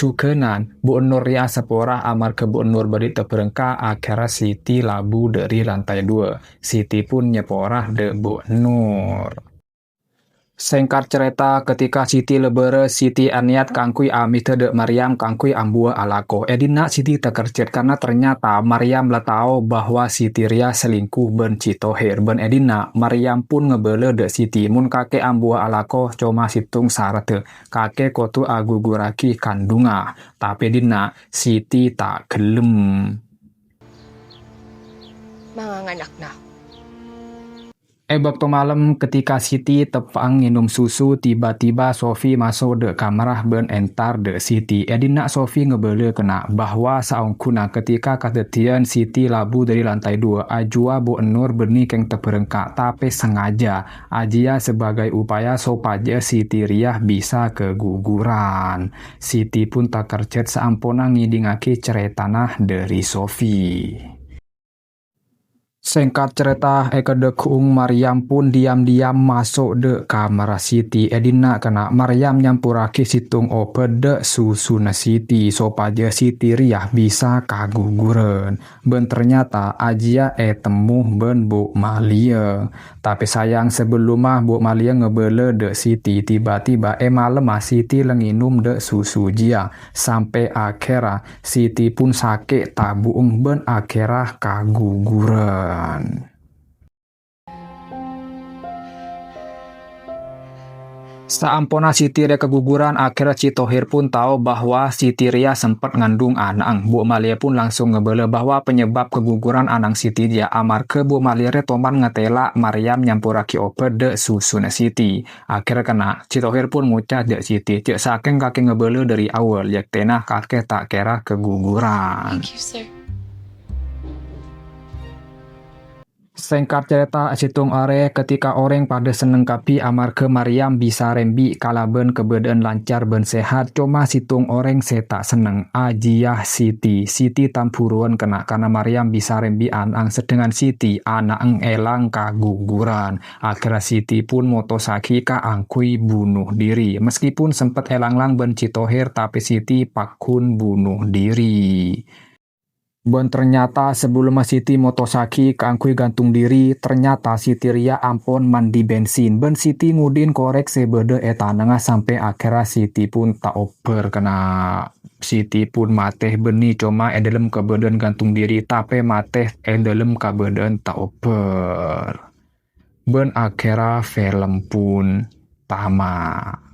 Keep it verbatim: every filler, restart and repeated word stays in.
Dhughânan, Bu' Nur rèya asapora amarghâ Bu' Nur bâdhi taberengka, akhèrra Siti labu dâri lantai dua. Siti pun nyapora dâ' Bu' Nur. Sèngkat carèta, ketika Siti la bârâs, Siti anèyat kaangghuy amèdhâ dâ' Maryam kaangghuy ambuwâ alako. È dinna' Siti takerjhât karna ternyata Maryam la tao bahwa Siti rèya selingkuh bân Cè' Tohir. Bân è dinna' Maryam pun ngabâlâ dâ' Siti, "Mon kakè ambuwâ alako, coma sèttong saradhâ. Kakè kodhu aghugurraghi kandhungnga." Tapè è dinna' Siti ta' ghellem. È bâkto malem, ketika Siti teppa'a ngènom susu, tiba-tiba Sofi maso' dâ' kamarra bân entar dâ' Siti. È dinna' Sofi ngabâlâ kèna bahwa saongghuna ketika kadhâddhiyân Siti labu dâri lantai dua, ajuwâ Bu' Nur bânnè kèng taberengka, tapè sengaja, ajiyâ sebagai upaya sopajâ Siti rèya bisa kaguguran. Siti pun takerjhât saamponna ngèdingaghi carètana dâri Sofi. Sèngkat carèta, è kadhâggu'ung Maryam pun diam-diam maso' dâ' kamarra Siti. È dinna' kèna Maryam nyamporraghi sèttong obhât dâ' susuna Siti sopajâ Siti rèya bisa kaguguran. Bân ternyata ajiyâ ètemmo bân Bu' Malia. Tapè sayang, sabellumma Bu' Malia ngabâlâ dâ' Siti, tiba-tiba è malemma Siti la ngènom dâ' susu jiyâ. Sampè' akhèrra Siti pun sakè' tabu'eng bân akhèrra kaguguran. Saamponna Siti rèya kaguguran, akhèrra Cè' Tohir pun tao bahwa Siti rèya sempet ngandhung ana'na. Bu' Malia pun langsung ngabâlâ bahwa penyebab kaguguran ana'na Siti jiyâ amarghâ Bu' Malia rèya toman ngatèla' Maryam nyamporraghi obhât dâ' susuna Siti. Akhèrra kèna Cè' Tohir pun ngoca' dâ' Siti, "Jhâ' sakèng kakè ngabâlâ dâri awwâl, yèktèna kakè ta' kèra kaguguran." Sèngkat carèta, è sèttong arè, ketika orèng padâ senneng kabbhi amarghâ Maryam bisa rembi' kalabân kabâdâ'ân lancar bân sehat, coma sèttong orèng sè ta' senneng, ajiyâ Siti. Siti tambhuruwân kèna karna Maryam bisa rembi' ana'na, sedangkan Siti ana'na èlang kaguguran. Akhèrra Siti pun motossaghi kaangghuy bunuh diri. Meskipun sempet èlang-lang bân Cè' Tohir, tapè Siti pagghun bunuh diri. Bân ternyata sabellumma Siti motossaghi kaangghuy gantung diri, ternyata Siti rèya ampon mandi bensin. Bân Siti ngudin korèk sè bâdâ è tanangnga sampè' akhèrra Siti pun taobbhâr kèna. Siti pun matè bânnè coma è dâlem kabâdâ'ân gantung diri, tapè matè è dâlem kabâdâ'ân taobbhâr. Bân akhèrra film pun tamat.